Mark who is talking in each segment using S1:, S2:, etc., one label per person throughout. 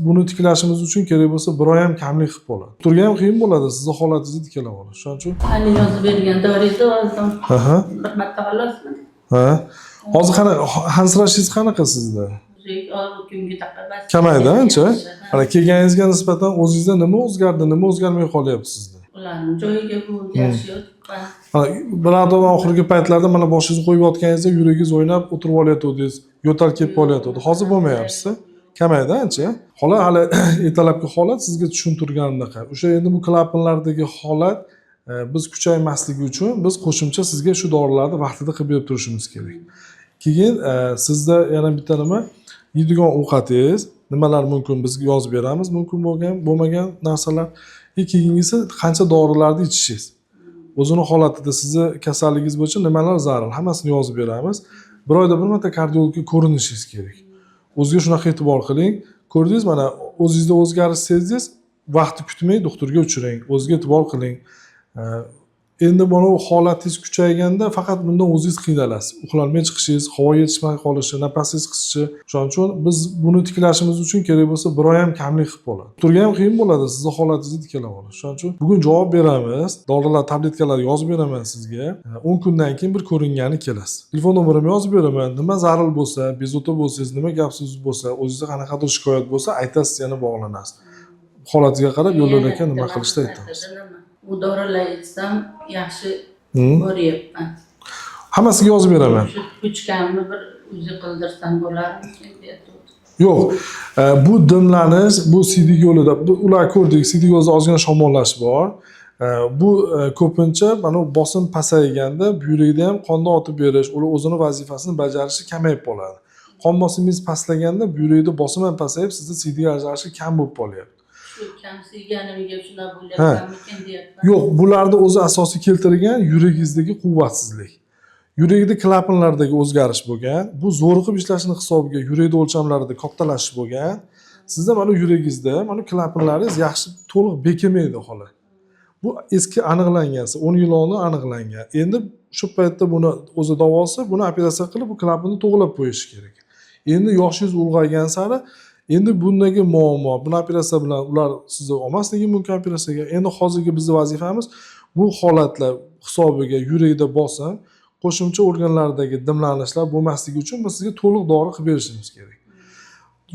S1: buni tiklashimiz uchun kerak bo'lsa bir oy ham kamlik qilib qoladi. Turga ham qiyin bo'ladi sizni holatingizni tiklab olish. Shuning uchun
S2: Hali yozib bergan doringizni oldim. Bir marta xolosmi?
S1: Ha. Hozir qanaqa hansirashingiz qanaqa sizda?
S2: Kunga taqa bas.
S1: Kamaydi ancha.
S2: Yaxshi, ha.
S1: Mana kelganingizga nisbatan o'zingizda nima o'zgardi, nima o'zgarmay qolyapti sizda?
S2: Ularni joyiga bo'ldi, yaxshi yotibman.
S1: Mana birodarlar, oxirgi paytlarda mana boshingizni qo'yib yotganingizda yuragingiz o'ynab o'tirib olayotgandingiz, yo'tal kelib qolayotgandi. Hozir bo'lmayapsiz. Kamaydi ancha. Hola hali ertalabki holat sizga tushuntirganimdaqa. O'sha endi bu klapanlardagi holat biz kuchaymasligi uchun biz qo'shimcha sizga shu dorilarni vaqtida qilib berib turishimiz kerak. Keyin sizda yana bitta nima, yeydigan ovqatingiz nimalar mumkin, biz yozib beramiz mumkin bo'lgan bo'lmagan narsalar. И keyingisi qancha dorilarni ichishingiz. O'zini holatida sizni kasalligingiz bo'yicha nimalar zarur, hammasini yozib beramiz. Bir oyda bir marta kardiologga ko'rinishingiz kerak. O'ziga shunaqa e'tibor qiling. Ko'rdingiz, mana o'zingizda o'zgarish sezdingiz, vaqtni kutmay doktorga uchrang, o'ziga e'tibor qiling. Endi mana bu holatingiz kuchayganda faqat bundan o'zingiz qiynalasiz. Uxlolmay chiqishingiz, havo yetishmay qolishi, nafasingiz qisishi. Shuning uchun biz buni tiklashimiz uchun kerak bo'lsa bir oy ham kamlik qilib qoladi. Turga ham qiyin bo'ladi sizni holatingizni tiklab olish. Shuning uchun bugun javob beramiz. Dorilar, tabletkalar yozib beraman sizga. 10 kundan keyin bir ko'ringani kelasiz. Telefon nomerimni yozib beraman. Nima zarur bo'lsa, bezovta bo'lsangiz, nima gap so'z bo'lsa, o'zingizda qanaqadir shikoyat bo'lsa, aytasiz, yana bog'lanasiz. Holatingizga qarab yo'l yo'lakay nima qilishni aytamiz.
S2: U dorilar ichsam yaxshi boryapman.
S1: Hammasiga yozib beraman.
S2: Shu kuchkamni bir uzi qildirsam bo'larmikin deyapti.
S1: Yo'q, bu dimlanish, bu siydik yo'lida, ular ko'rdik, siydik yo'lida ozgina shamollash bor. Bu ko'pincha mana bu bosim pasayganda buyrakda ham qonni otib berish, ular o'zini vazifasini bajarishi kamayib qoladi. Qon bosimingiz pastlaganda buyrakda bosim ham pasayib, sizda siydik ajralishi kam bo'lib qolyapti.
S2: Shu kamsiyganimga shunaqa bo'lyapmanmikin deyapman.
S1: Yo'q, bularni o'zi asosiy keltirgan yuragingizdagi quvvatsizlik. Yurakda klapanlardagi o'zgarish bo'lgan, bu zo'riqib ishlashini hisobiga yurakda o'lchamlarida kattalashish bo'lgan. Sizda mana yuragingizda mana klapanlaringiz yaxshi to'liq bekimaydi holi. Bu eski aniqlangan, 10 yil oldin aniqlangan. Endi shu paytda buni o'zi davosi, buni operatsiya qilib bu klapanni to'g'rilab qo'yish kerak. Endi yoshingiz ulg'aygan sari endi bundagi muammo, buni operatsiya bilan ular sizni olmasligi mumkin operatsiyaga. Endi hozirgi bizni vazifamiz bu holatlar hisobiga yurakda bosim, qo'shimcha organlardagi dimlanishlar bo'lmasligi uchun biz sizga to'liq dori qilib berishimiz kerak.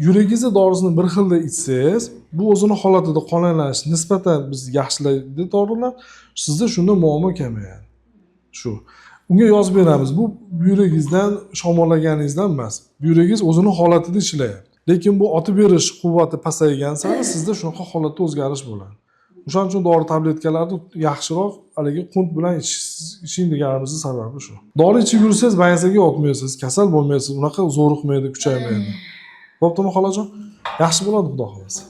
S1: Yuragingizni dorisini bir xilda ichsangiz, bu o'zini holatida qon aylanishi nisbatan biz yaxshilaydi dorilar, sizda shunda muammo kamayadi. Shu. Unga yozib beramiz. Bu buyragingizdan shamollaganingizdan emas. Buyragingiz o'zini holatida ishlayapti. Lekin bu otib berish quvvati pasaygan sari sizda shunaqa holatda o'zgarish bo'ladi. O'shaning uchun dori tabletkalarni yaxshiroq haligi qunt bilan iching deganimizning sababi shu. Dori ichib yursangiz больница ga yotmaysiz, kasal bo'lmaysiz, unaqa zo'riqmaydi, kuchaymaydi. Bo'ptimi xolajon? Yaxshi bo'ladi, Xudo xohlasa.